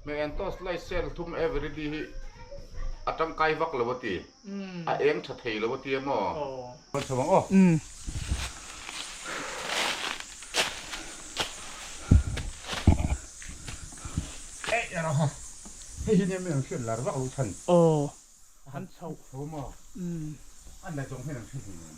Me Entos light cell thum everyday hi a tangkai vak lo a ti. A eng tha thei lo a ti a maw? Kan chho ang aw. Eh ero ha. Hei hi nia mi ang hriat lar vak lo chhan. Aw. An chho. Chho maw? An la zawng hian an hre hlei nen.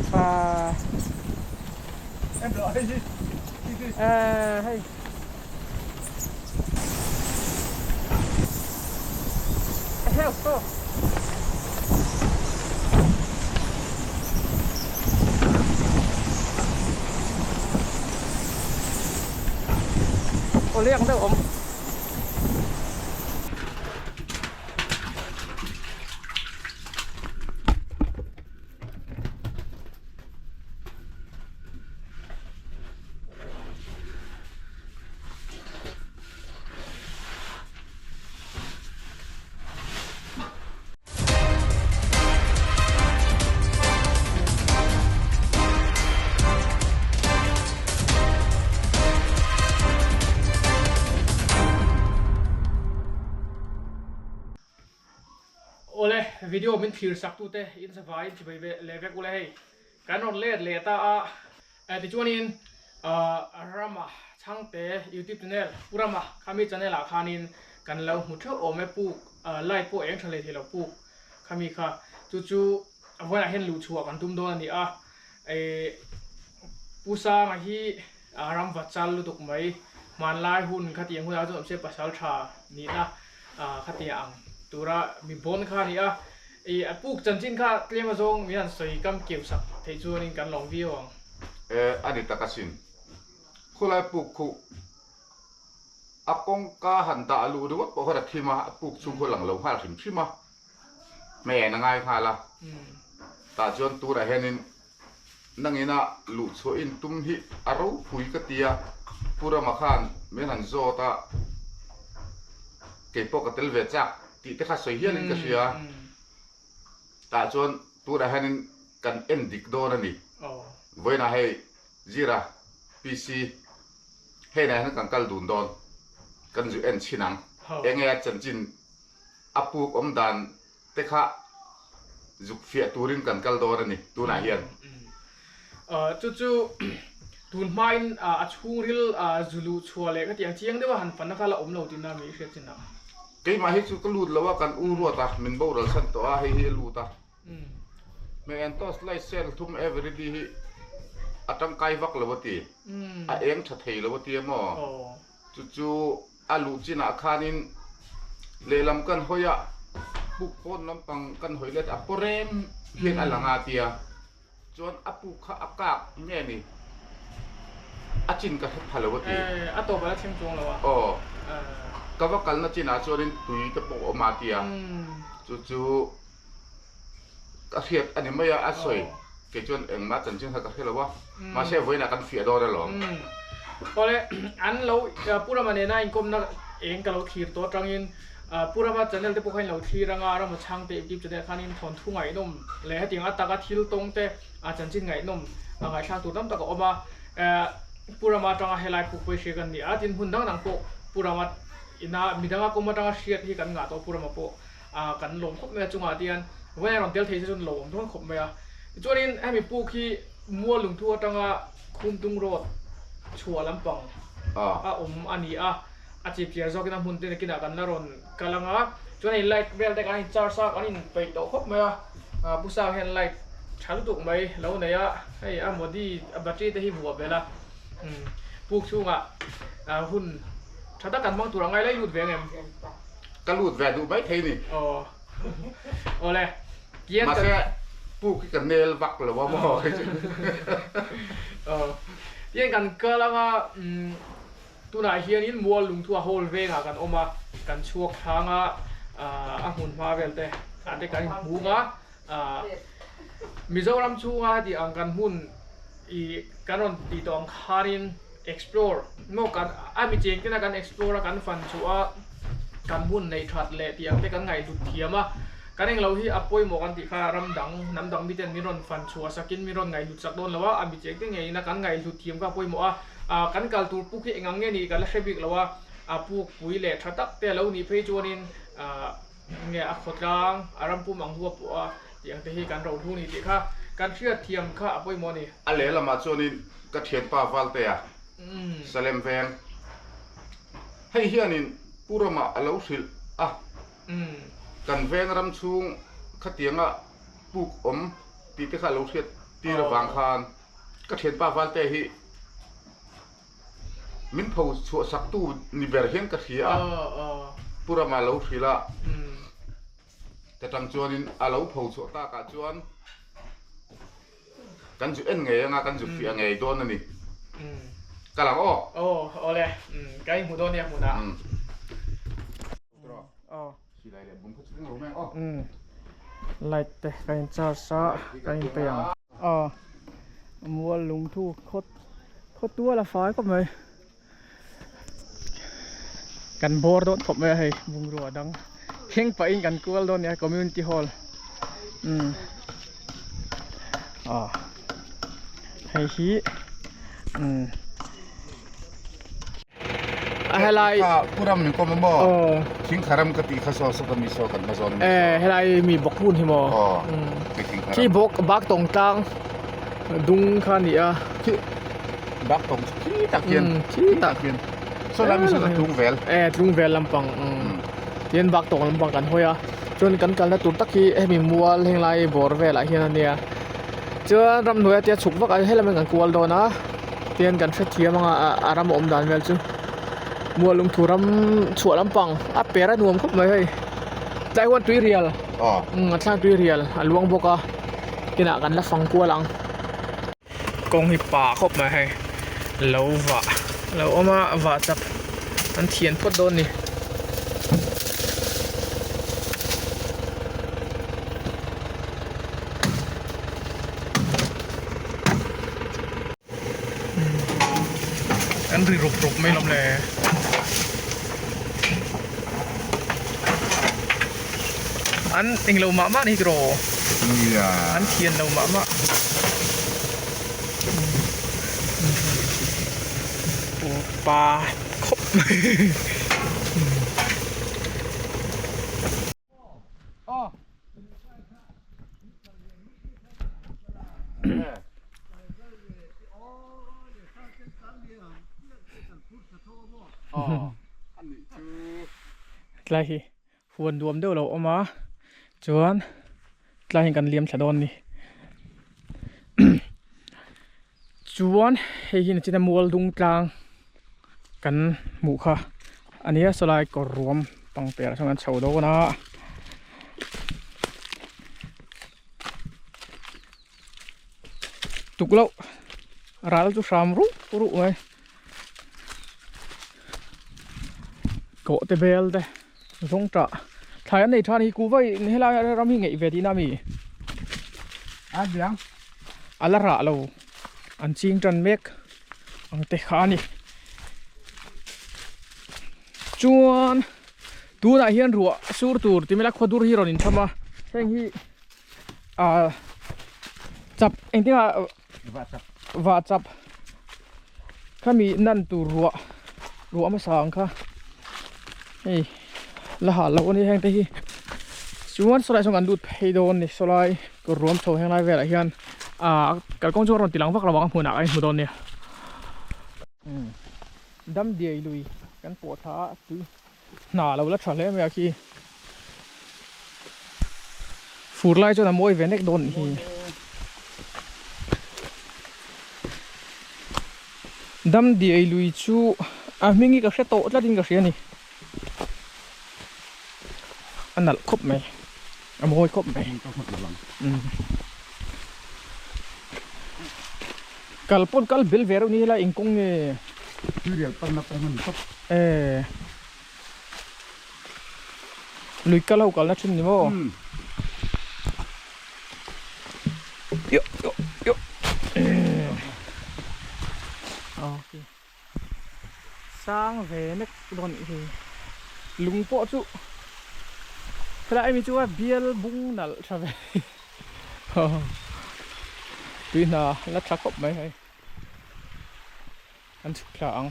Pa hei Aw leng deuh awm. Awle video min thlir sak tute in zavaiin chibai ve leh vek ule hei kan rawn let leh ta a tichuanin Rama Chhangte youtube channel Pu Rama khami channel ah khanin kan lo hmu theuh awm e puk light pawh eng tha hlei thei lo puk khami kha chu chu a vawiinah hian luh chhuah kan tum dawn a ni a Pu Sanga hi ram va chal lutuk mai hmanlai hun khatiang hunah chuan awm se pasal tha nihna khatiang ang tura mi bawn kha a ni a Ih a puk chanchin kha tlem azawng min han sawi kam keu sak theih chuanin kan lawm viau ang. E a ni tak asin. Khulai puk khuh a kawngka han dah luh ringawt pawh khan a thim a, a puk chhung khu a lang lo nghal hrim hrim a, hmeiin a ngai nghal a. Tah chuan turah hianin nangina luh chhuah in tum hi a ropui ka ti a, Pu Rama khan min han zawt a, keipawh ka tel ve chak tih te kha sawi hialin ka hria. Tah chuan tunah hianin kan en dik dawn a ni. Vawiinah hei Zira PC heinah hian kan kal dun dawn, kan zu en chhin ang. Enge a chanchin a puk awm dan te kha zuk fiah turin kan kal dawn a ni tunah hian. Chu chu tun hmain a chhungril zu luh chhuah leh khatiang chiang deuha han fanna kha la awm lo tihna mi i hriat chin ah. Keimah hi chu ka lut lo a, kan u ruat a, min boral san tawh a, hei hi a lut a. Hmei an toss light cell thum everyday hi a tangkai vak lo a ti, a eng tha thei lo a ti a maw? Chu chu A luh chinah khanin lehlam kan hawi a, puk pawn lampang kan hawi let a, pawrem hian a lang a tia. Chuan a puk kha a kak nge ni? A chin ka hre pha lo a ti. A tawp a la thleng chuang lo a. Aw, ka va kalna chinah chuanin tui te pawh a awm a tia. Chu chu ka hriat a ni mai a, a sawi kei chuan engmah chanchin kha ka hre lo a, mahse vawiinah kan fiah dawn alawm. Awle, an lo Pu Rama nena inkawmna eng ka lo thlir tawh atangin Pu Rama channel te pawh kha in lo thlir anga Rama Chhangte YouTube channel khanin thawnthu ngaihnawm leh hetiang ataka thil tawng te chanchin ngaihnawm ngaihthlak tur tam tak a awm a, Pu Rama atanga helai puk pawh hi hria kan ni a, tin hmun dang dang pawh Pu Rama ina midanga kawm atanga hriat hi kan ngah tawh Pu Rama pawh. A kan lawm khawp mai a chungah te hian vawiin a rawn tel thei che chuan lawm dawn khawp mai a. Tichuanin hemi puk hi mual lungthu atanga Khumtung Road chhuah lampang a awm a ni a, a chip chiar zawkin a hmun te nakinah kan la rawn kal ang a. Chuan hei light vel te kan in charge a, kan in peih tawh khawp mai a, Pu Sang hian light tha lutuk mai lo nei a, hei a modi a battery te hi vuah belh a, puk chhungah hun tha tak kan hmang tur a ngai lai lut ve ang em? Ka lut ve duh mai thei ni. Aw. Awle. Tian kan. Mahse puk hi ka nel vak lo a maw. Aw. Tian kan kal anga tunah hianin mual lungthua hall vengah kan awm a, kan chhuak thlang a, a hmun hma vel te ah te kan inhmung a. Mizoram chhunga heti ang kan hmun i kan rawn tih tawh ang khanin explore maw kan a mi cheng tena kan explore a kan fan chhuah a kan hmun neih that leh tih ang te kan ngaihhlut thiam a kan englo hi a pawimawh kan tih kha ram dang hnam dang miten min rawn fan chhuah sakin min rawn ngaihhlut sak dawn lo a a mi cheng te ngeiin a kan ngaihhlut thiam kha a pawimawh a ah kan kal tur puk hi engang nge nih kan la hre bik lo a a puk pui leh tha tak te a lo nih phei chuanin ah nge a khawtlang a ram pum ang hua pawh a tih ang te hi kan rohlu ni tih kha kan hriat thiam kha a pawimawh a ni. A lehlamah chuanin ka thianpa Valtea, Salem veng, hei hianin Pu Rama a lo hrilh a, kan veng ram chhung khatianga puk awm tih te kha a lo hriat tir avang khan ka thianpa Valtea hi Min pho chhuah saktu ni ber hian ka hria a, Pu Rama lo hrilh a, ka tang chuanin a lo pho chhuah takah chuan kan zu en ngei anga kan zu fiah ngei dawn a ni. Ka lang aw. Aw, awle, ka inhmu dawn nia hmunah. Light te ka in charge a ka in pe ang. Aw mual lungthu khawt khawt tual a fai khawp mai kan bawr dawn khawp mai a hei bungrua dang thleng pahin kan kual dawn nia community hall umm aw hei hi umm. A helai Kha Puram min kawm a maw? Thing kharam ka tih kha saw saw ka mi saw kan hma zawn mi saw. Helai mi bawk hmun hi maw? Aw khi thing kharam. Khi bawk bak tawng tlang dung kha a ni a. Khi bak tawng chu khi tak hian khi tak hian saw lai mi saw chu tlung vel. E tlung vel lampang tian bak tawng lampang kan hawi a chuan kan kalna tur tak hi hemi mual heng lai bawr velah hian a nia chuan ramhnuai a tia chhuk vak a helai ah hian kan kual dawn a. Tihian kan hrethiam anga a ram awm dan vel chu mual lungthu ram chhuah lampang a per a nuam khawp mai hei tlai huan tui rial a thlang tui rial a luang bawk a kinah kan la fang kual ang kawng hi pa khawp mai hei lo vah lo awm a vah chak an thian phawt dawn a ni. An ri rup rup mai lawm le. An englo mah mah ni tiraw? Nia. An thian lo mah mah. Pa khawp mai. Tlai hi huan duam deuh lo awm a chuan tlai hian kan liam thla dawn a ni chuan hei hi nichina mual dung tlang kan hmuh kha a nia sawlai kawr ruam pangper ah sawn kan chho dawn a. Tuk loh ral chu hram ruh ruh mai kawh te bel te zawng tah thlai an nei tha a ni hi kuhva hi helai ram hi ngeih ve tihna a mi a biang a la rah lo an ching tan mek ang te kha a ni chuan tunah hian ruah sur tur ti maila khawdur hi rawn intham a heng hi ah chap engtin ah vah chap khami nan tur ruah ruah hmasa ang kha hei la hah loh a ni heng te hi chuan sawlai sawn kan lut phei dawn a ni sawlai kawr ruam chho heng lai velah hian. Ah kalkawng chu a rawn ti lang vak lo ang a hmunah ka inhmu dawn nia. Umm dam diai lui kan pawh thla a tui hna lo la tha hle mai a khi. Fur lai chuan a mawi ve nek dawn hi. Dam diai lui chu a hming hi ka hre tawh tlat in ka hria a ni. A nalh khawp mai a mawi khawp mai kal pawn kal bel ve reuh ni ila eng kawng nge tuirial panna kawng a ni tawp e lui kal ho kalna thin ni maw yo yo yo okay. Sang ve nek dawn nih hi. Lung pawh chu helai ami chu a bial bung nalh tha ve tui hna la tha khawp mai hei an chhuk thla ang.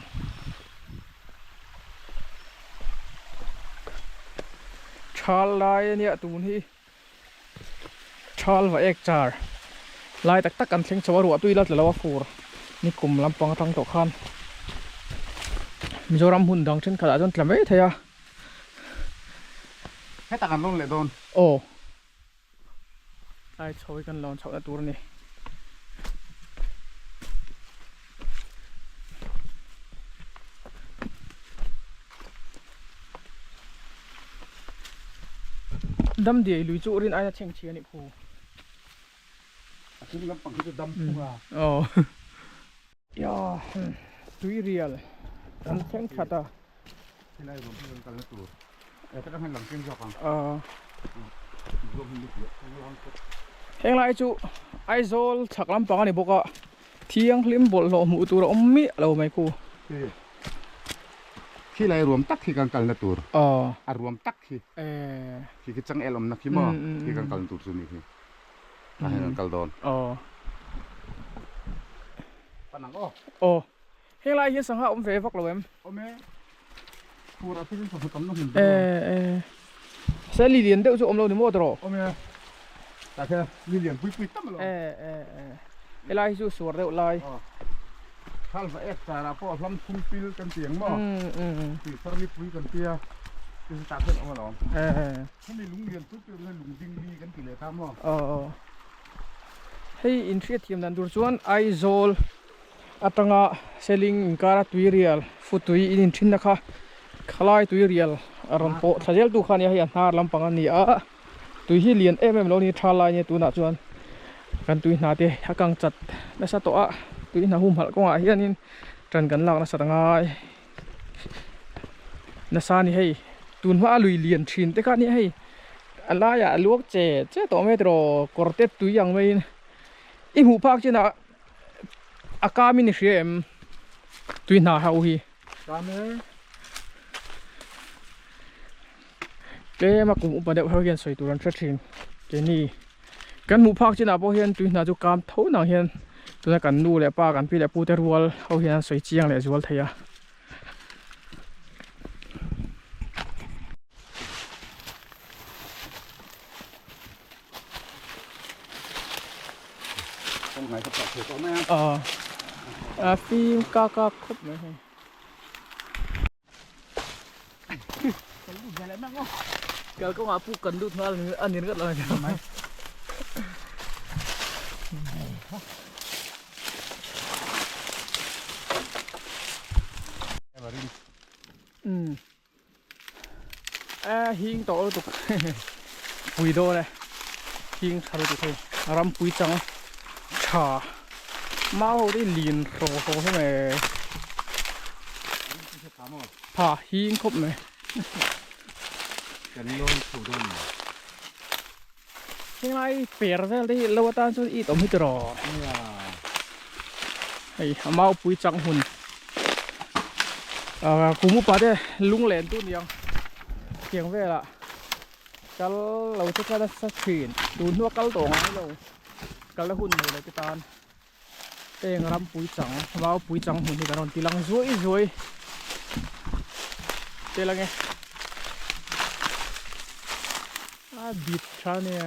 Thal lai ania tun hi. Thal va ek char lai tak tak kan thleng chho a ruah tui la tla lo a fur ni kum lampang atang tawh khan Mizoram hmun dang thenkhat ah chuan tla mai thei a. Hetah kan lawn leh dawn. Aw tlai chho hi kan lawn chhohna tur a ni. Dam diai lui chu rin aia chheng chhi a nih khu. A chung lampang hi chu dam phung a. Aw. Ya tui rial an thleng that a. Helai ruam hi kan kalna tur. E ka tang lang ken zawk ang. Aw. Heng lai chu Aizawl chhak lampang a ni bawk a. Thianghlim bawlhhlawh hmuh tur a awm miah lo mai khu. Khi lai ruam tak khi kan kalna tur. Aw. A ruam tak khi. Eh. Khi khi changel awmna khi maw? Khi kan kalna tur chu ni khi. Tah hian kan kal dawn. Aw. Pan ang aw. Aw. Heng lai hian sangha awm ve vak lo em? Awm e. Fur ah phei chuan sangha tam na hmun ber lo. Eh eh. Se lilian deuh chu awm lo ni maw tawh? Awm e. Tah khian lilian pui pui tam alawm. Eh eh eh. Helai hi chu suar deuh lai. Aw. Thal va ek char ah pawh hlam thum pil kan ti ang maw? Tih thar mipui kan tia. Chu chu tah khian awm alawm. Eh eh. Hemi lung lian pui pui awm hian lung ding li kan ti leh ta maw? Aw aw. Hei inhriatthiam dan tur chuan Aizawl atanga Seling inkara tuirial futui in inthinna kha khalai tuirial a rawn pawh thla zel tu kha ania hei a hnar lampang a ni a tui hi lian em em lo ni tha lai ania tunah chuan kan tui hna te a kang chat nasa tawh a tui hna humhalh kawngah hianin tan kan lak nasa ta ngai nasa a ni hei tun hma a lui lian thin te kha ania hei a laiah a luak che che tawh mai tiraw kawr te tui ang maiin i hmuh phak chinah. A kam in i hria em tui hna ho hi. Kam e. Tlem a kum upa deuh ho hian sawi tur an hre thin keini kan hmuh phak chinah pawh hian tui hna chu kam tho nang hian tuna kan nu leh pa kan pi leh pu te rual ho hian an sawi chiang leh zual thei a. A fim kak kak khawp mai hei. Kal kawngah puk kan lut nghal a ni ringawt lo mai. Umm. A hing tawh lutuk pui dawn e hing tha lutuk hei ram pui chang tha mau ho te hi lin hraw hraw hlawm e pha hing khawp mai henglai per vel te hi lo atan chuan it awm hi tiraw hei a mau pui chang hun ah kum upa te lunglen tu niang tiang velah kal lo te kha nasa thin tun hnu a kal tawh ngai lo kal a hun nei lo te tan heng ram pui chang mau pui chang hmun hi kan rawn ti lang zuai zuai tel ange a bit tha nia.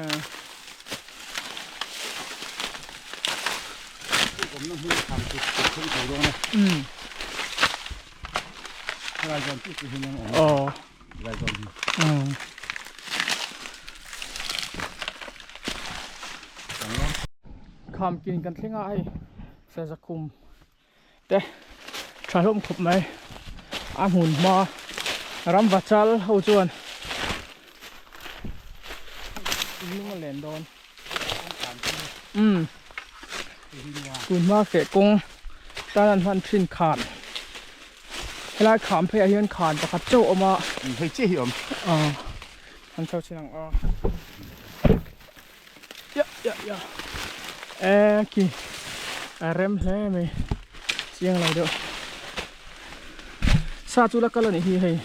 Awmna hmun tham chu ka thleng thei dawn a. Helai zawn chu chu hian an awm a. Helai zawn hi. Kham kin kan thleng a hei Sazakhum te tha hlawm khawp mai a hmun hma ramva chal ho chuan lung a len dawn umm tun hma feh kawng tan an hman thin khan helai kham pheiah hian khan pakhat chauh a awm a hei chiah hi a awm ah an chho chin ang aw Ya ya ya e ki a rem hle mai chiang lo deuh sa chu la kal a nih hi hei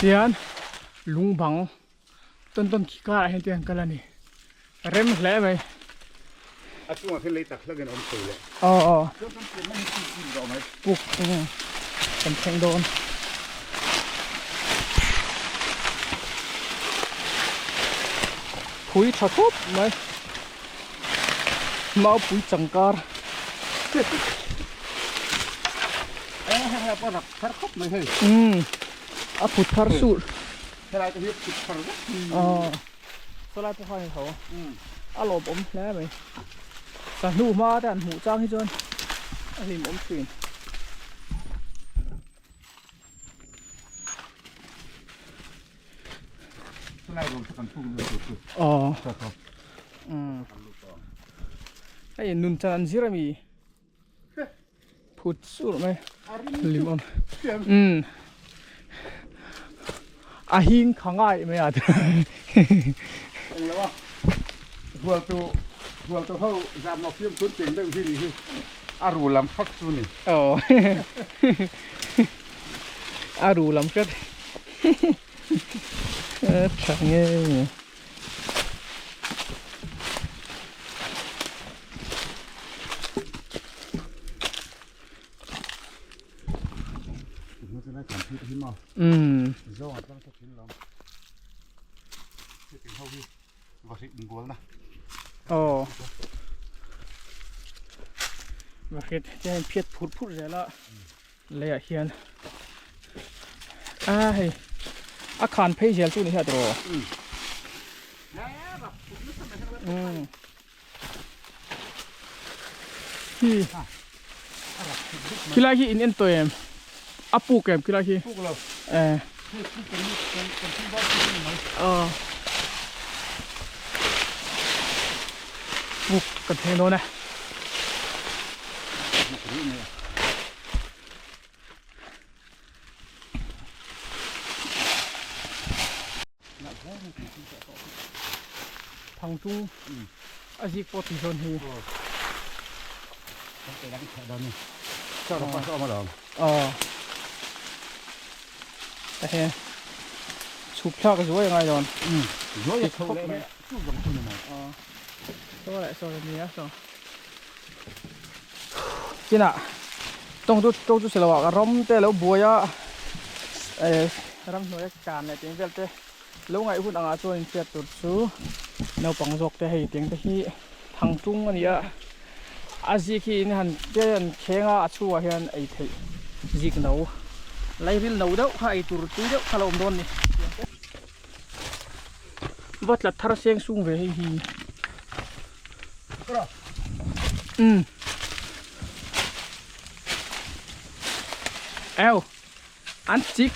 tian lung bang tawn tawn khi karah hian tiang kal a ni rem hle mai a chungah khian lei tak hlakin a awm thei le aw aw puk kan thleng dawn. Phui tha khawp mai maupui changkar umm a phut thar sur aw sawlai pawh khan a tho a lawmawm hle mai ka hnu hma te an hmuh chang hi chuan a hlimawm thin. Aw hei nun chan an zir ami phut sur mai hlimawm umm a hing kha ngai mai a englo a hualtu hualtu ho zam fiam tun teng deuh hi ni hi a ru lam fak chu ni aw a ru lam hret tha nge Umm. Aw. Vahrit te hian phiat phur phur zel a leiah hian a hei a khan phei zel chu ni hian tiraw. Umm. Hi khilai hi in en tawh em a puk em khilai hi puk lo eh aw puk kan thleng dawn e. Thang tung a zik pawh tih zawn hi. Aw. Ta he chhuk thlak zuai a ngai dawn. Zuai a chho leh mai. Aw. Saw leh saw nia saw. Chinah tawng chu tawng chu silo ah ram te lo buai a eh ramhnuai a kan leh tih vel te lo ngaih hun angah chuan inhriat tur chu naupang zawk te hei tiang te hi thang tung a ni a a zik hi in han te an kheng a a chhungah hian ei theih zik no lairil no deuh kha ei tur tui deuh kha a lo awm dawn a ni. Va tlat thar seng sung ve hei hi. Umm. Eo. An chik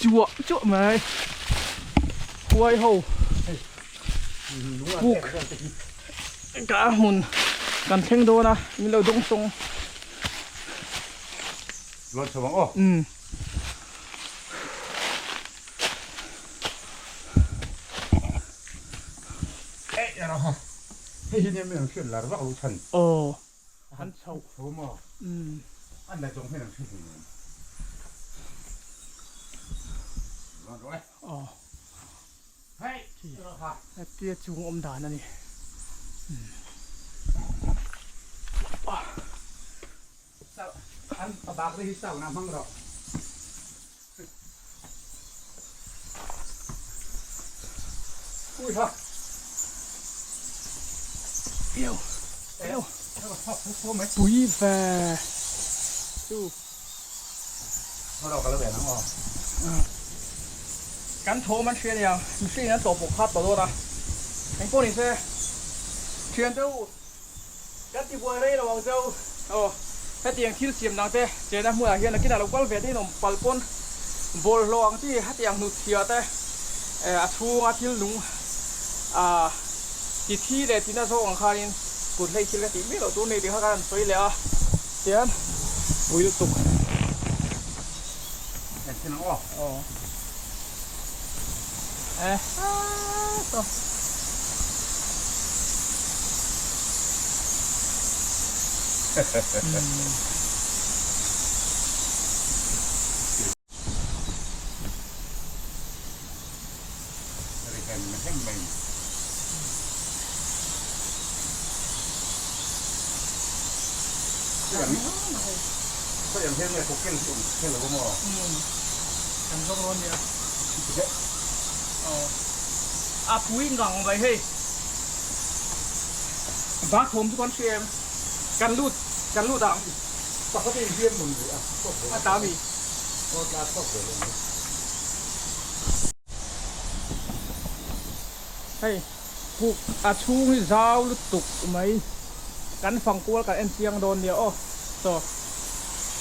chuah chuah mai. Huai ho. Puk. Ka hmun kan thleng dawn a min lo dawng sawng. Luan chho ang aw. Umm. Hei hi nia mi ang hriat lar vak lo chhan. Aw an chho. Chho maw? Umm. An la zawng hian an hre hlei nen. Luan rawh e. Aw. Hei rawh ha. Hetia chung awm dan a ni. An a bak te hi sau na hmang rawh. Ui ha. Yêu. Pui ve chu. Kan thawm an hria aniang mihring in an tlawh pawh kha tawh dawn a engpawh ni se thian te u kan ti buai rei lo ang cheu aw hetiang thil siam dang te chena hmunah hian nakinah lo kal ve te in awm palh pawn bawlhhlawh ang chi hetiang hnutchhiah te a chhunga thil nung ah ti thi leh ti na zawk ang khanin kut hlei thil ka tih miah loh tur ni tih kha kan han sawi leh a tian pui lutuk. Aw. Eh saw. Ri hem hem mai. Sawi ang hian nge kawkel hi awm thei lo maw? Kan zawk rawn nia. A pui ngang mai hei. Bathroom chu kan hria em? Kan lut kan lut ang. Pakhat in hian mun rih a. A ta mi. Aw tla chhuak ve lo mai. Hei puk a chhung hi zau lutuk mai kan fang kual kan en chiang dawn nia aw saw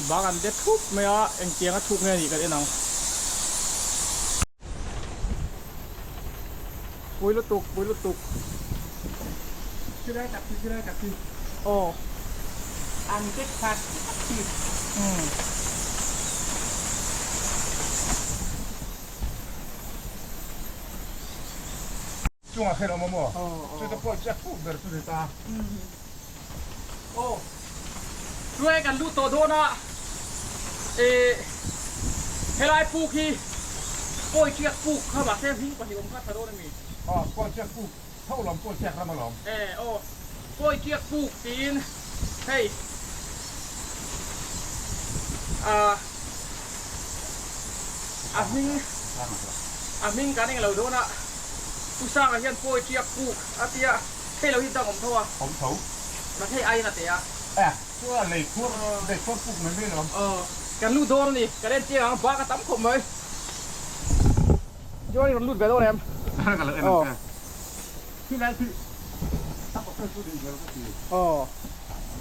bang an de thup mai a engtiang a thuk nge nih kan en ang. Pui lutuk pui lutuk. Silai tak hi silai tak hi. Aw. An tek khat tak hi. Umm. Chungah khen awm a maw? Chute pawh chiah puk ber chu ni ta. Aw. Chuai kan lut tawh dawn a. Eh helai puk hi pawi chiak puk kha mahse hming pahnih awm kha tha dawn a mi? Aw pawi chiak puk tho lawm pawi chiak ram alawm. Eh aw pawi chiak puk tiin hei ah a hming a hming kan englo dawn a Pu Sanga hian pawi chiak puk a tia hei lo hi dang awm tho a. Awm tho. Mahse hei aiin a teh a. Eh, chuan lei khuar, lei khuar puk mai mai lawm. Aw, kan lut dawn a ni. Kan en chiang ang, bak a tam khawp mai. Chuan i rawn lut ve dawn em? Ka lo en ang che. Khi lai khi a kawt chu ding zel ka ti. Aw.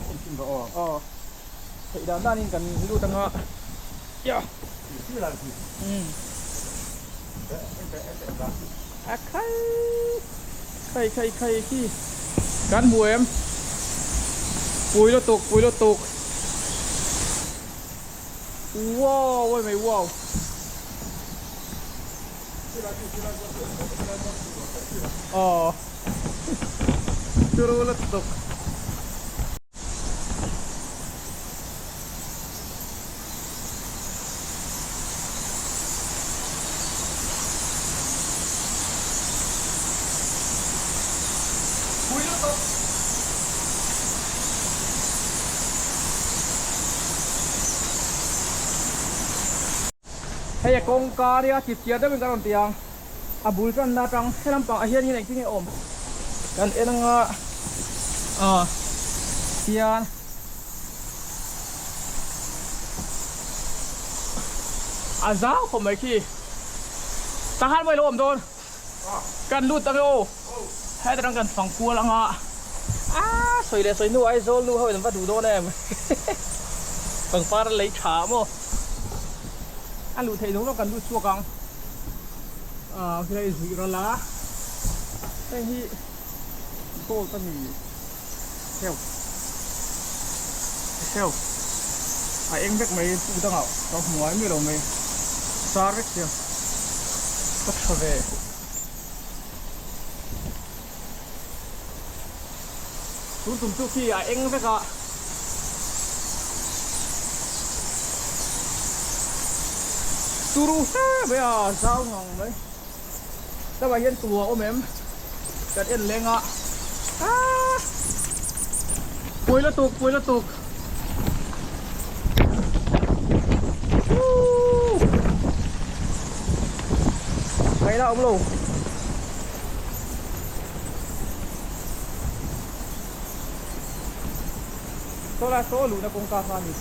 En chhin rawh aw. Aw. Theih dan danin kan lut ang a. Ya. Khi lai khi. Umm. A khai khai khai khai khi kan hmu em pui lutuk pui lutuk wow oi mai wow aw turu lutuk. Hei a kawngka nia chip chiar deuhin kan rawn ti ang a bul tanna atang he lampang ah hian engtin nge awm kan en anga ah hian a zau khawp mai khi tah khan mawi lo awm dawn kan lut ang e aw heta tang kan fang kual anga ah sawi leh sawi hnu Aizawl nu ho in an va duh dawn em pangpar lei tha maw a luh theih zawng zawng kan lut chhuak ang ah khilai zuih ral a heng hi gold a ni heuh heuh a eng vek mai puk dangah ka hmu ngai miah lo mai sar vek sia ka tha ve. Tun tum chu khi a eng vek a. Turu hle mai a zau ngang mai. Tlaiah hian tua a awm em? Kan en leng a. Aaa! Pui lutuk, pui lutuk. Woo! Ngaihna a awm lo. Saw lai saw luhna kawngka kha a ni.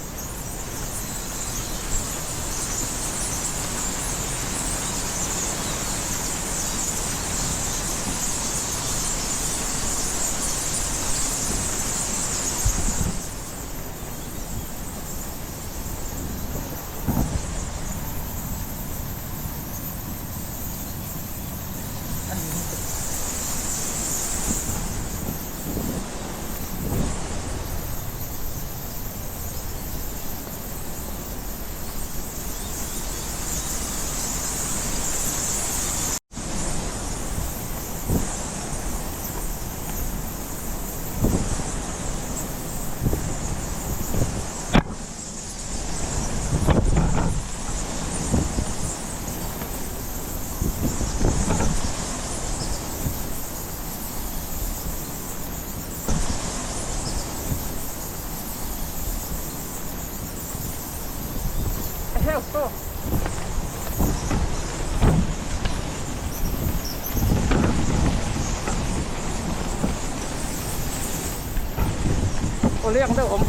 Aw leng deuh awm.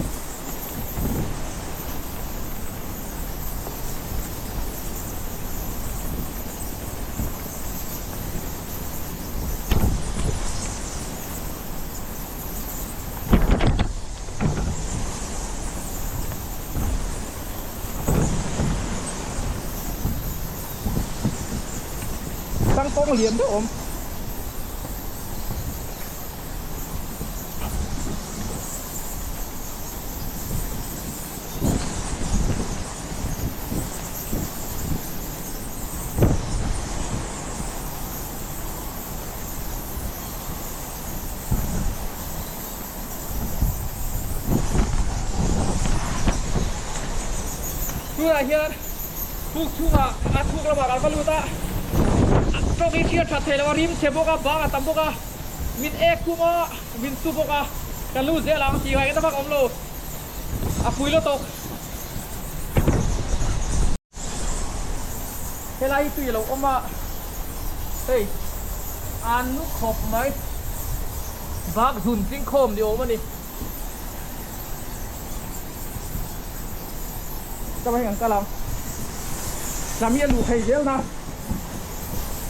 Tangkawng lian deuh awm. Tunah hian buk chhungah a chhuk lamah kan va lut a, tawk hi thil a that theih loh a, rim chhe bawk a, bang a tam bawk a, min ek khum a, min su bawk a, kan lut zel ang tih ngaihna vak a awm lo, a pui lutuk. Helai hi tui a lo awm a, hei an nu khawp mai, bak zun tling khawm ni awm a ni. Ka va heng ang kal ang, lam hi a luh thei zel na,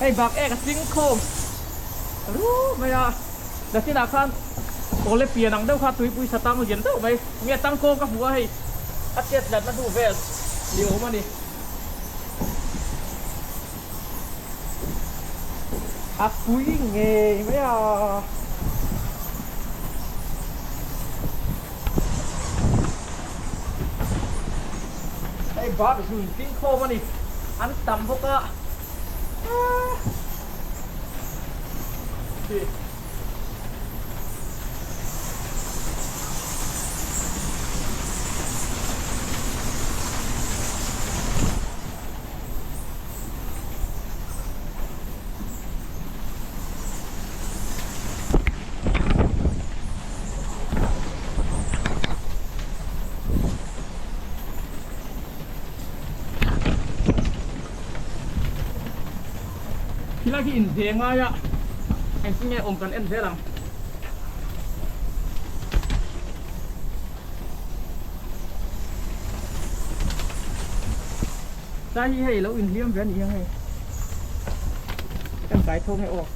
hei bak ek a tling khawm ru mai a, nakinah khan awle pian ang deuh kha tuipui sa tang lian deuh mai, nge tangkawng ka hmu a hei a chet hlatna hnu vel ni awm a ni. A pui ngei mai a. Hei bak zun tling khawm a ni. An tam bawk a. Khilai khi in ve ngai a engtin nge awm kan en zel ang. Tlai hi hei lo inhliam ve a nih hian hei kan kai tho nge aw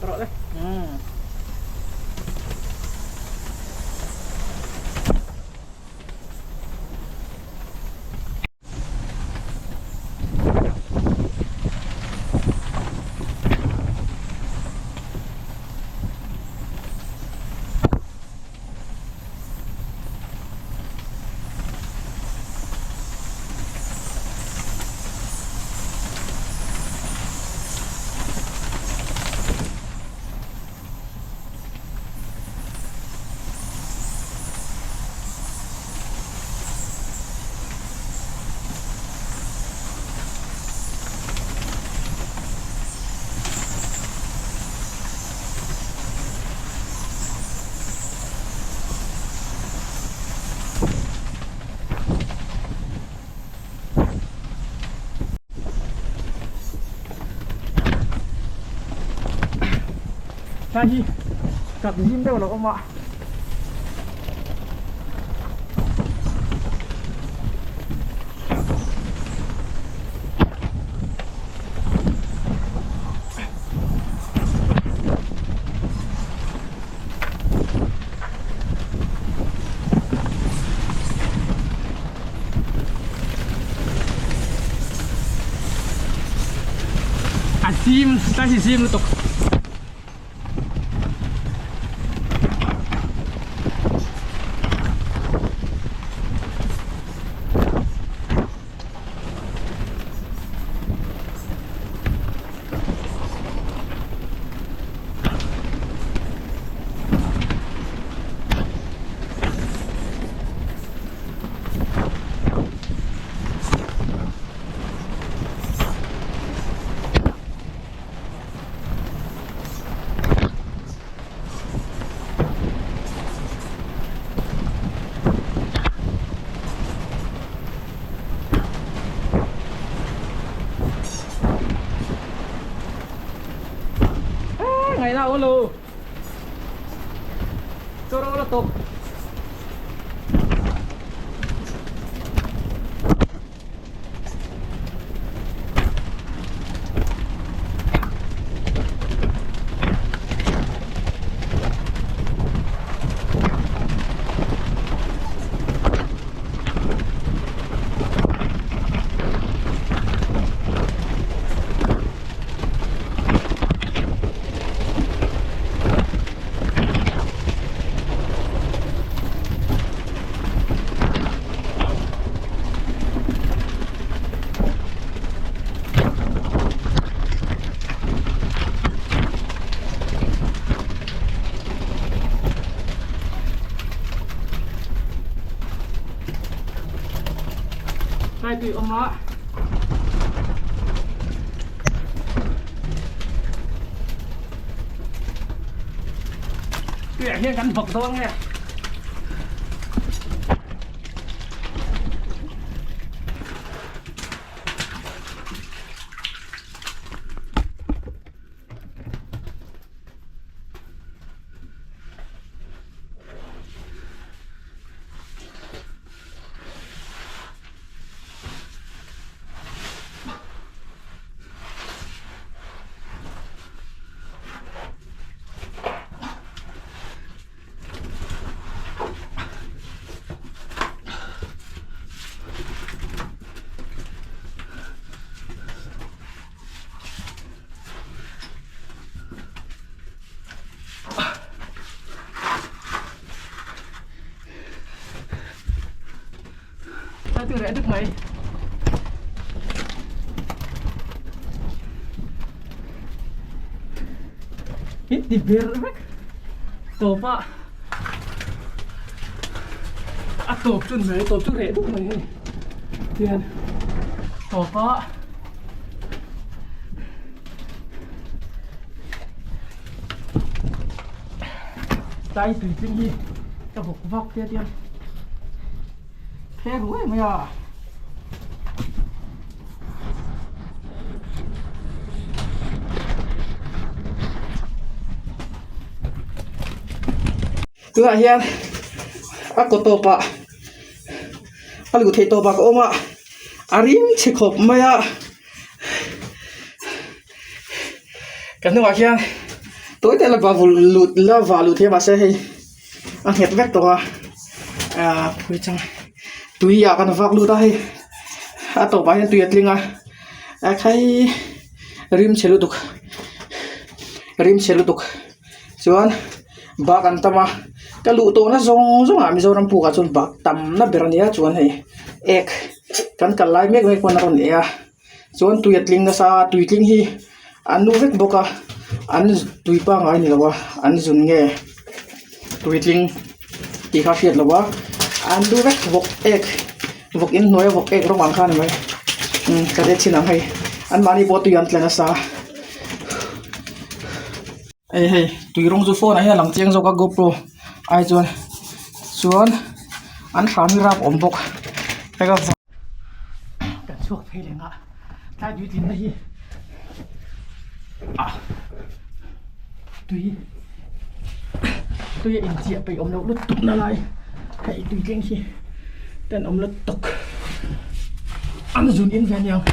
rawh le. Tlai hi kak zim deuh lo awm a. Zim tlai hi zim lutuk. Ngày nào luôn cho nó là tục Đây tùy ông đó. Tùy hiên gắn vật thôi nghe. Sao từ rẽ được mày? Ít đi bia vek. Tawp a a tawp chu ni mai tawp chu reh deuh mai hei tihian tawp a tlai tui tling hi ka bawk vak te tiang Phe ruai mai a. Tunah hian a kaw tawpah a luh theih tawpah ka awm a, a ring chhe khawp mai a. Ka hnungah hian tawi te la va lut la va luh theih a mahse hei a nghet vek tawh a ahh phui chang tui ah kan vak lut a hei a tawpah hian tui a tling a a khai rim chhe lutuk rim chhe lutuk chuan bak an tam a ka luh tawhna zawng zawng ah Mizoram puk ah chuan bak tamna ber a nia chuan hei ek kan kal lai mek mek pawn a rawn eh a. Chuan tui a tling nasa a tui tling hi an nu vek bawk a an tui pangngai ni lo a an zun nge tui tling tih kha a hriat loh a an nu vek vawk ek vawk in hnuai a vawk ek rawng ang kha a ni mai umm ka hre chin ang hei anmahni pawh tui an tla nasa hei hei tui rawng chu phone ah hian a lang chiang zawk a gopro ai chuan chuan an hram hi rap awm bawk hei kan chhuak phei leh nghah tlai tui tlinna hi ah tui tui a inchiah peih awm loh lutuk na lai hei tui tleng hi ten awm lutuk an zun in ve aniang.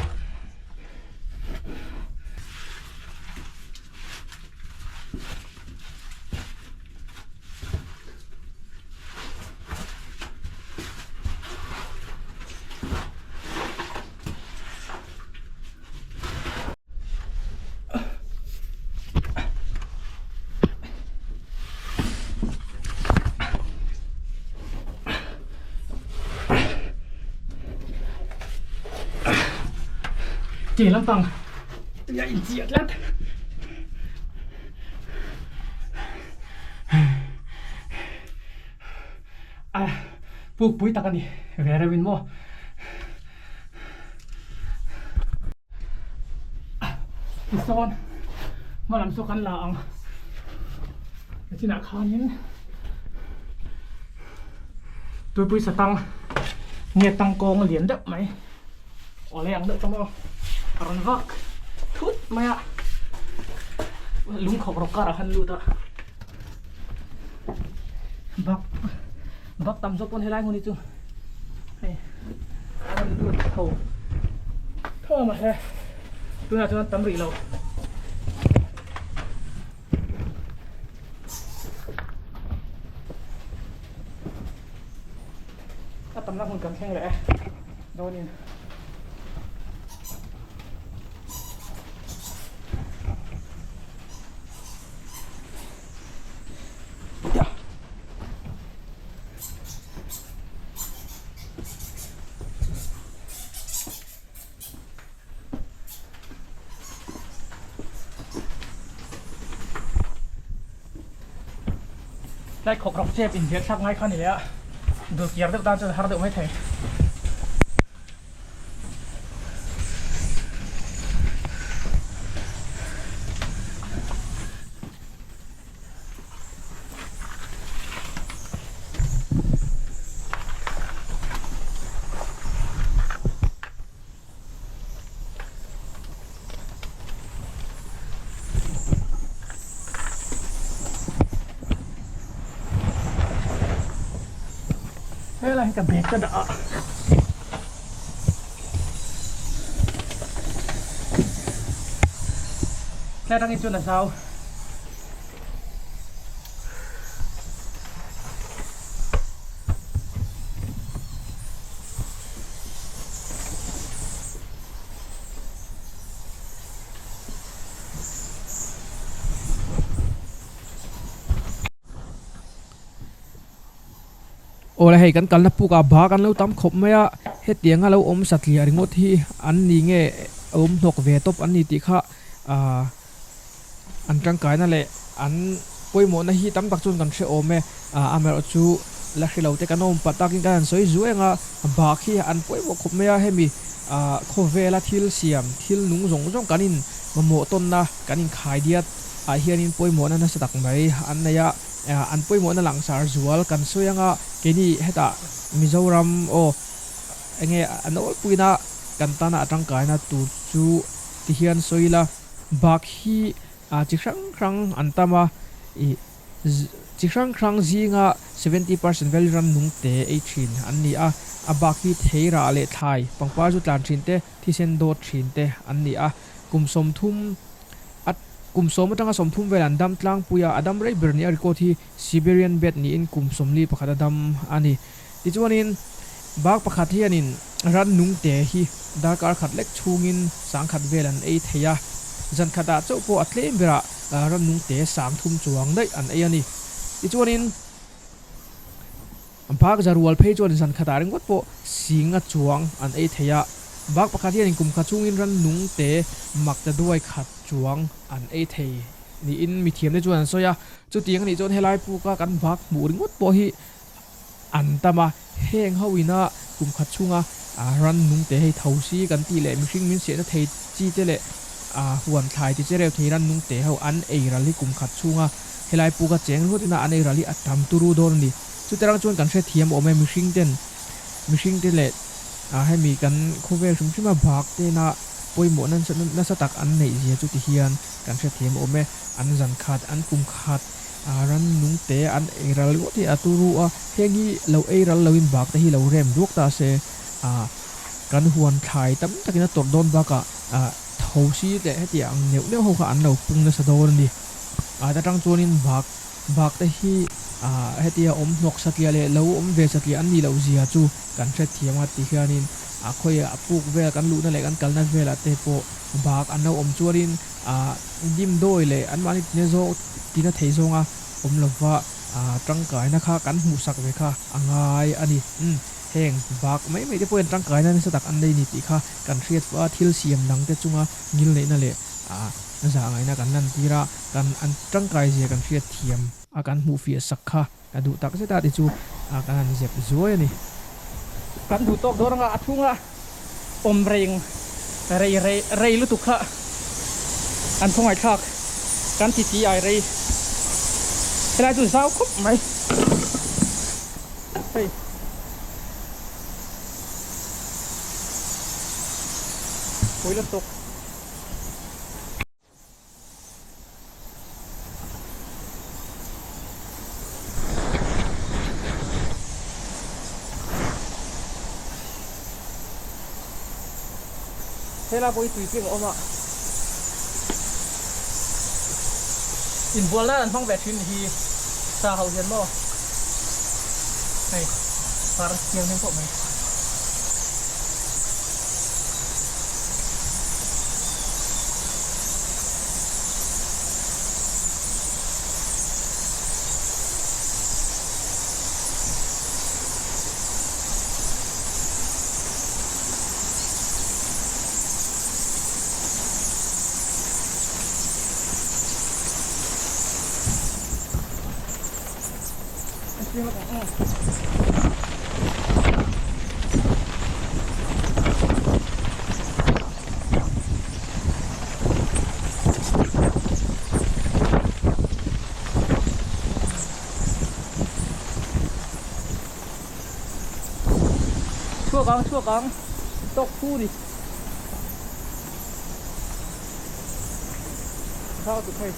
Ke lampang tui a inchiah tlat. A pukpui tak a ni ve reuhin maw. Tisawn hma lam chu kan la ang chinah khanin tuipui satang nge tangkawng lian deuh mai awle ang deuh chu maw a rawn vak thut mai a lungkhawk rawk karah khan lut a bak bak tam zawk pawn helai hmun hi chu hei a rawn lut tho tho a mahse tunah chuan tam rih lo. A tamna hmun kan thleng leh e dawnin. Tlai khawk rawk chep inziah thlak ngai kha ni leh a, dul kiar deuh tan chuan har deuh mai thei. Helai hi ka bag ka dah a. Tlai atangin chuan a zau. Awle hei kan kalna puk ah bak an lo tam khawp mai a hetiang a lo awm satliah ringawt hi an ni nge awm hnawk ve tawp an ni tih kha ahh an tangkaina leh an pawimawhna hi tam tak chuan kan hre awm e ah amaherawh chu la hre lo te kan awm pah takin kan han sawi zuai ang a bak hi an pawimawh khawp mai a hemi ah khawvela thil siam thil nung zawng zawng kan in mamawh tawnna kan inkhai diat ah hianin pawimawhna nasa tak mai an nei a an pawimawhna langsar zual kan sawi ang a keini hetah Mizoram aw enge a nawlpuina kan tana a tangkaina tur chu ti hian sawi ila. Bak hi chi hrang hrang an tam a, ih chi hrang hrang zinga 70% vel ram nung te ei thin an ni a, a bak hi thei rah leh thlai pangpar zu tlan thin te, thisen dawt thin te an ni a. Kum 30 a kum 10 atanga 30 vel an dam tlangpui a, a dam rei ber ni a record hi Siberian bat niin kum 41 a dam a ni. Tichuanin bak pakhat hianin ran nung te hi darkar khat lek chhungin sangkhat vel an ei thei a, zan khatah chauh pawh a tlem berah ran nung te 30 chuang daih an ei a ni. Tichuanin bak zarual phei chuan zan khatah ringawt pawh singa chuang an ei thei a, bak pakhat hianin kum khat chhungin ran nung te mak ta duai khat chuang an ei thei niin mithiamte chuan an sawi a. Chutiang a nih chuan helai puka kan bak hmuh ringawt pawh hi An tam a, heng ho ina kum khat chhunga ran nung te hei tho si kan tih leh mihring min siahna thei chi te leh huan thlai ti che reuh thei ran nung te ho an ei ral hi kum khat chhunga helai puka cheng ruat ina an ei ral hi a tam turu dawn a ni. Chuterang chuan kan hrethiam awm e mihring ten mihring te leh hemi kan khawvel hrim hrima bak tena pawimawh nasa tak an neih zia chu ti hian kan hrethiam awm e. An zan khat an kum khat A ran nung te an ei ral ngawt hi a turu a, heng hi lo ei ral loin bak te hi lo rem duak ta se, a kan huan thlai tam takin a tawrh dawn bakah a tho si leh hetiang ang neuh neuh ho kha an lo pung nasa dawn a ni. A ta tang chuanin bak bak te hi a hetia awm hnawk satliah leh lo awm ve satliah an nih loh zia chu kan hrethiam a ti hianin a khawiah a puk vel kan luhna leh kan kalna velah te pawh bak an lo awm chuanin a dimdawi leh anmahni tina zawng tina thei zawnga awm lova tangkaina kha kan hmuhsak ve kha a ngai a ni. Umm. Heng bak mai mai te pawhin tangkaina nasa tak an nei ni tih kha kan hriat fuh a, thil siam dang te chunga ngilneihna leh zahngaihna kan lantir a, kan an tangkai zia kan hriat thiam a kan hmuh fiah sak kha ka duh tak zet a ti chu kan han zep zuai a ni. Kan duh tawk dawn anga a chhunga awm reng rei rei rei lutuk kha an khawngaihthlak kan ti ti ai rei helai chu zau khawp mai hei. Pawih lutuk. Helai pawh hi tui tling a awm a, inbual nan an hmang ve thin hi sa ho hian maw hei par thianghlim pawh mai. Chhuak ang chhuak ang tawk fu ni thau tu thei.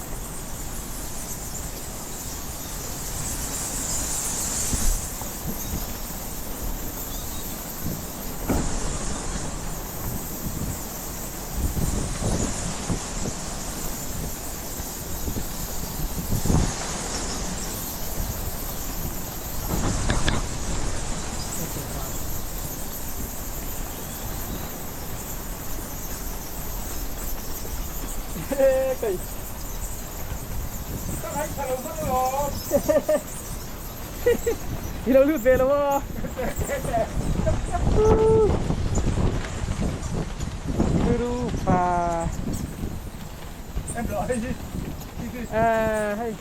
I lo lut ve lo a. Turu pa. À hei.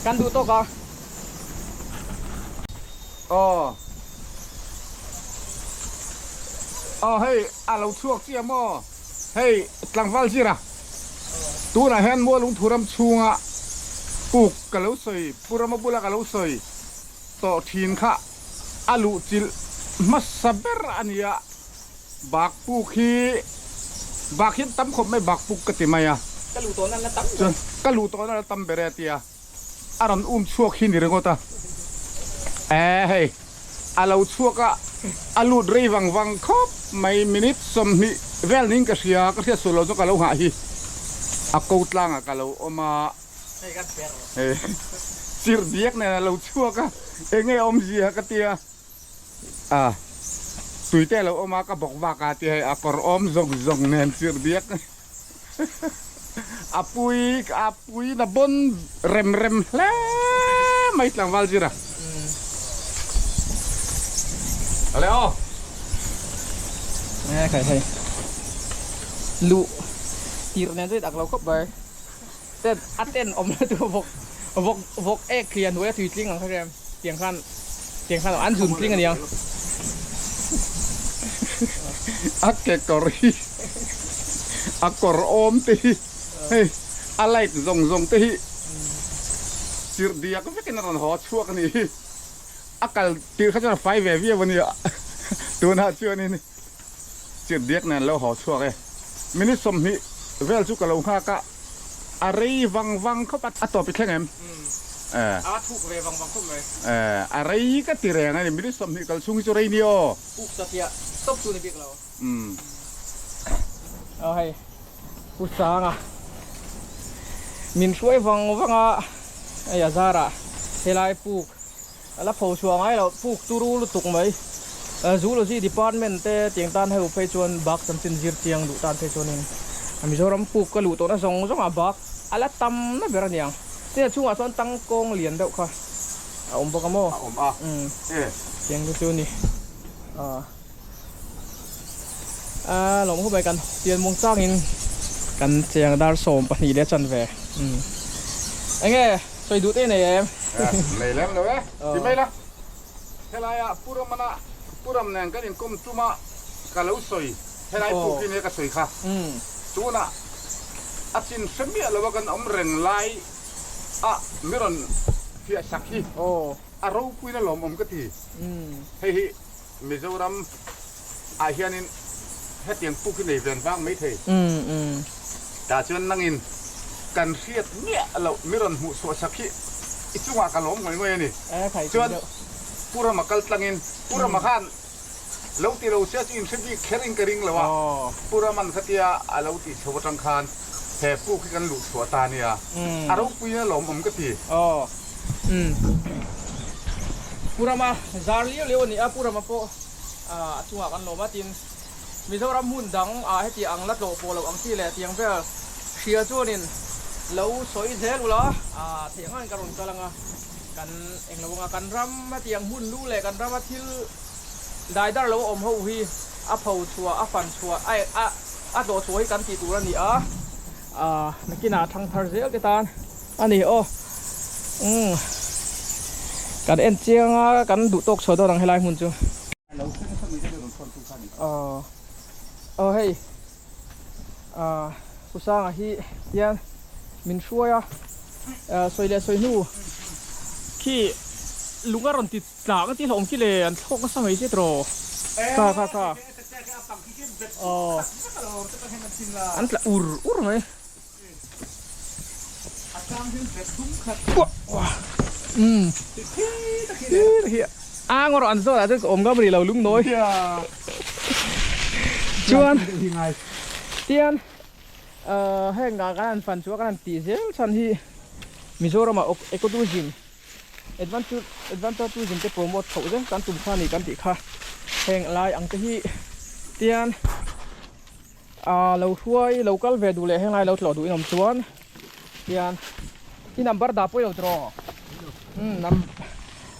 Kan duh tawk a. Aw. Aw hei a lo chhuak chiah maw? Hei tlangval zira tunah hian Mualungthu ram chhunga puk ka lo sawi, Pu Rama bula ka lo sawi tawh thin kha a luh chilh hmasa ber a ni a, bak puk hi bak hian tam khawp mai bak puk ka ti mai a. Ka luh tawhna la tam ber. Chuan ka luh tawhna la tam ber e a ti a. A rawn um chhuak hi ni ringawt a, eh hei a lo chhuak a, a lut rei vang vang khawp mai, minute 20 vel niin ka hria, ka hriat sual lo chu ka lo nghah hi a ko tlangah ka lo awm a, hei chirh diak nen a lo chhuak a, enge awmzia ka tia, a tuite a lo awm a ka bawk vak a tia hei a kawr awm zawng zawng nen chirh diak. A pui a pui na bon rem rem hle mai tlangval zira. Ale aw. Nge khai hei. Lu tir nen chuan ak lo khawp mai. Ten a ten awm na chu vawk vawk vawk ek thlian hnuai a tui tling ang kha rem tiang khan tiang khan an zun tling aniang. A kekawr hi a kawr awm te hi hei a light zawng zawng te hi chirh diak vekin a rawn haw chhuak a nih hi a kal tirh kha chuan a fai ve viau a nia tunah chuanin chirh diak nen lo haw chhuak e minute 20 vel chu ka lo nghak a a rei vang vang khawp a a tawp i thleng em eh a thuk ve vang vang khawp mai eh a rei ka ti reng a ni minute 20 kal chhung hi chu rei ni aw. Puk satliah tawp chu ni bik lo. Aw hei Pu Sanga min hruai vang vang a hei a zarah helai puk a la pho chhuah ngai loh puk turu lutuk mai Zoology department te tiang tan ho phei chuan bak chanchin zir chiang duh tan phei chuanin Mizoram puk ka luh tawhna zawng zawng ah bak a la tam na ber a niang. Tin a chhungah chuan tangkawng lian deuh kha a awm bawk a maw? A awm a e. Tiang te chu a ni. A lawm khawp mai kan pian muang changin kan cheng dar 12 leh chanve. Enge sawi duh te nei em? Nei lem lo e. Ti mai la. Helaia Pu Ramana Pu Ram nen kan inkawm tuma ka lo sawi helai puk hi nia ka sawi kha. Tunah a chin hre miah lo a kan awm reng lai a mi rawn fiah sak hi a ropuina lawmawm ka ti. Hei hi Mizoram ah hianin hetiang puk hi nei ven vang mai thei. Tah chuan nangin kan hriat miah loh mi rawn hmuh chhuah sak hi i chungah ka lawm ngawih ngawih a ni. Chuan Pu Rama kal tlangin Pu Rama khan lo ti lo sia chu in hre bik kher in ka ring lo a, Pu Raman khatia a lo tih chho atang khan he puk hi kan luh chhuah ta a nia, a ropuiin a lawmawm ka ti. Umm Pu Rama zar liau liau a ni a, Pu Rama pawh a chungah kan lawm a, tin Mizoram hmun dang ah heti ang la tlawh pawh loh ang chi leh tiang vel hria chuanin lo sawi zel ula, theih angin ka rawn kal ang a, kan englo anga kan ram hetiang hmun lu leh kan rama thil daidar lo awm ho hi a pho chhuah a fan chhuah a a tlawh chhuah hi kan tih tur a ni a. Nakinah thang thar zel te tan a ni aw. Umm kan en chiang a kan duh tawk chhuah dawn ang helai hmun chu. Aw aw hei ah Pu Sanga hi hian min hruai a sawi leh sawi hnu khi lung a rawn ti Tlak a ti hlawm khi le an thlawk nasa mai che tiraw kha kha kha aw an tla ur ur mai umm a ngawr an zawt ah chuan ka awm ngam rih lo lungnawi chuan tian heng ah kan han fan chu a kan han tih zel chhan hi Mizoram ah ecotourism Adventure adventure tourism te promote chhoh zel kan tum kha a ni kan tih kha heng lai ang te hi tian ah lo hruai lo kal ve duh leh heng lai lo tlawh duh in awm chuan tian i number dah pawh i lo tiraw umm num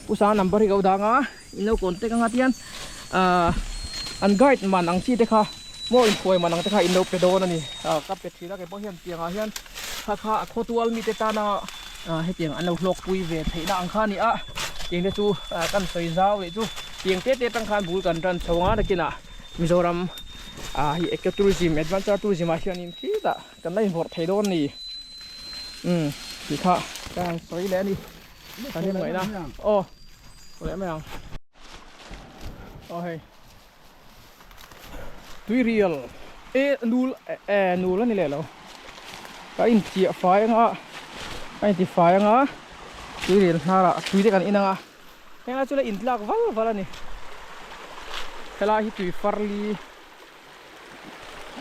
pu sang number hi ka lo dang a in lo contact anga tian ah an guide man ang chi te kha maw inhruai man ang te kha in lo pe dawn a ni ah ka pe thin a keipawh hian tiang ah hian kha kha a khawtual mite tana ah hetiang an lo hlawk pui ve theihna ang kha a ni a tiang te chu ah kan sawi zau leh chu tiang te te atang khan bul kan tan chho ang a nakinah Mizoram ah hi eco tourism adventure tourism ah hianin khitah kan la invawrh thei dawn a ni umm tih kha ka han sawi leh a ni kan inngawihna aw leh mai ang aw hei. Tui rial e nul e nul a ni leh lo ka inchiah fai anga ka inti fai anga tui rial hnarah tui te kan in anga henglai chu la intlak val val a ni helai hi tui far li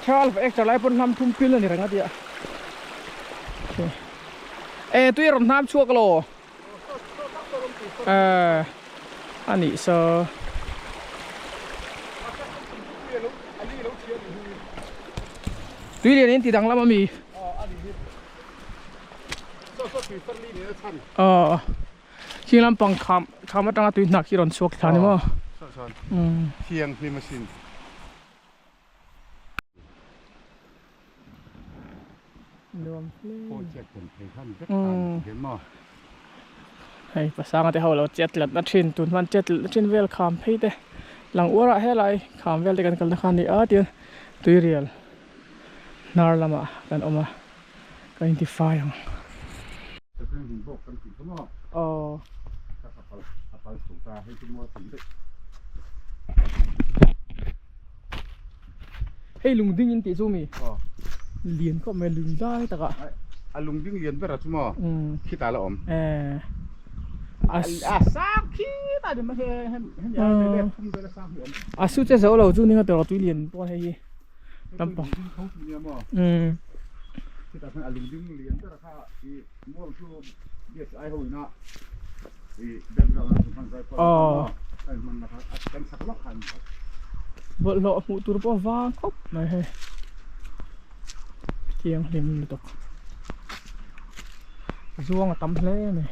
thal extra lai pawn hnam thum pil a ni reng a tia e tui a rawn hnam chhuak lo. Eh a nih saw. Tui lian in ti danglam ami. Aw khing lampang kham kham atanga tui hnak hi rawn chhuak thla ni maw. Thianghlim asin. Hei pasanga te ho lo chet tlat na thin tun hman chet tlat na thin vel kham phei te lang uar ah helai kham vel te kan kalna kha a ni a tian tuirial hnar lamah kan awm a kan inti fai ang. Aw. Hei lungding in tih chu mi lian khawp mai lung lai takah. A lungding lian ber a chu maw khitah la awm. A sang khitah ni mai hemi ai leh thum vel a sang hi awm. A su che zo lo chu ninga tawrh tui lian pawh hei hi lampang. Khitah khan a lungding lian ber a kha i mual chu BSI ho ina i background a hman zai pawh a hman na kha kan sak lawk khan. Bawlhhlawh hmuh tur pawh vang khawp mai hei. Thianghlim lutuk. Zuang a tam hle a ni.